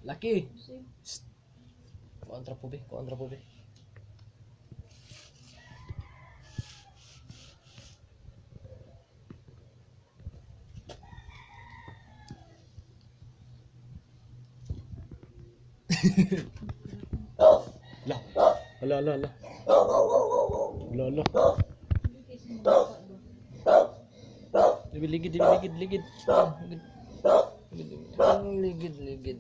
Laki. Shh. Kuan ra po be, kuan ra po be. La. Ala, ala, ala. Ala, ala. Ligid, ligid, ligid, ligid. Ligid. Ligid, ligid.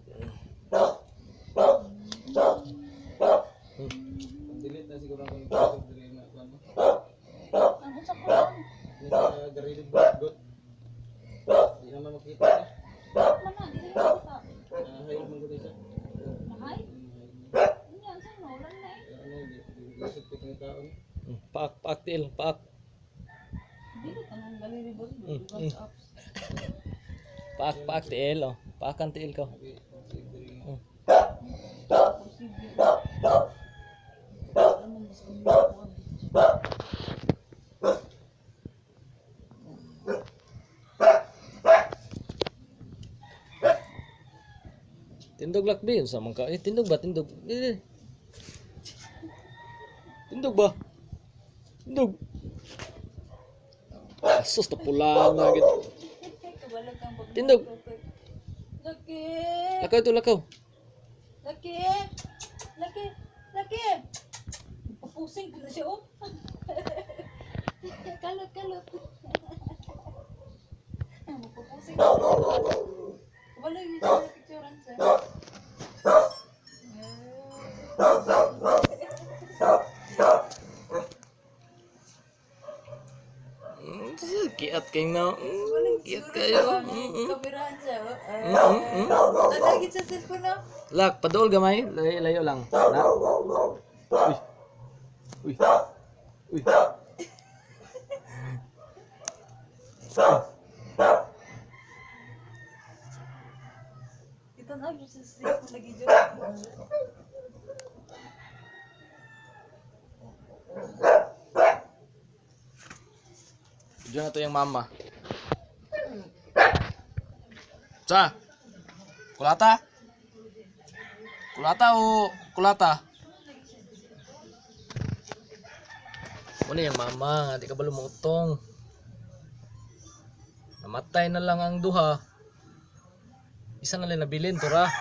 Delete na siguro ang kung diri na kuan mo. Ang unsa ko lang. Ni sa garilid got. Di naman makita eh. Man na, dili na kita. Hayop man gud siya. Mahay? Unya, unsa no? Wala na eh. Ano, di di pick ni taon. Paak, paak, tiil, paak. Dili tanang galeri ba? Apps. Paak, paak, tiil, oh. Paak ang tiil ko. Diri na. Posible. Ano mas kung Tindog lakbi, unsa man ka? Eh, tindog ba? Tindog. Eh. Tindog ba? Tindog. Sus, napula na gid. Kabalo kang pag- Tindog. Laki! Lakaw ito, lakaw. Laki! Laki! Laki! Papusing ko na siya, oh. Kalot, kalot. Mapupusing ko na siya. Kabalo yun siya, picturean siya. Kiat kay na. Kiat kayo. Kamerahan siya, oh. Mm, Tatagit sa cellphone, oh. Lak, padool gamay. Layo, layo lang. Na. Uy. Uy. Uy. Itanaw siya sa cellphone lagi dyan. Diyan na to yung mama. Sa? Kulata? Kulata o kulata? Ano yung mama? Di ka ba lumutong? Namatay na lang ang duha. Isa na lang nabilin, tura.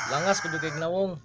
Langas ko kay gnawong.